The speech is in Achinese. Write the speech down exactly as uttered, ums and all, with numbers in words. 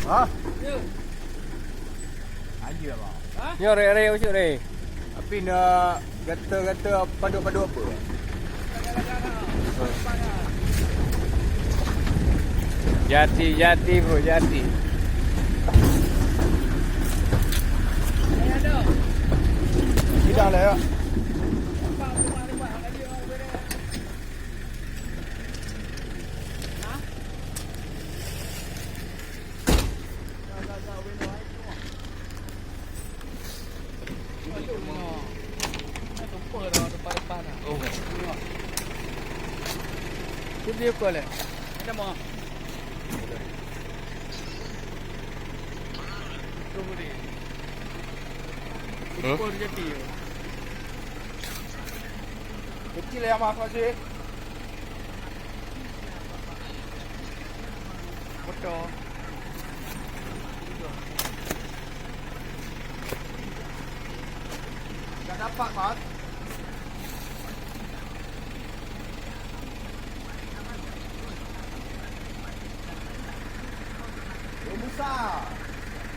Ha? Anjir, abang. Nyoe rek-rek ucok rek. Tapi na gata-gata padok-padok apa? Jati, jati, bro, jati. Tidak lah ya. Huh? Kecil ya, Mas, masih. Betul. Tak dapat, Mas. Belum besar.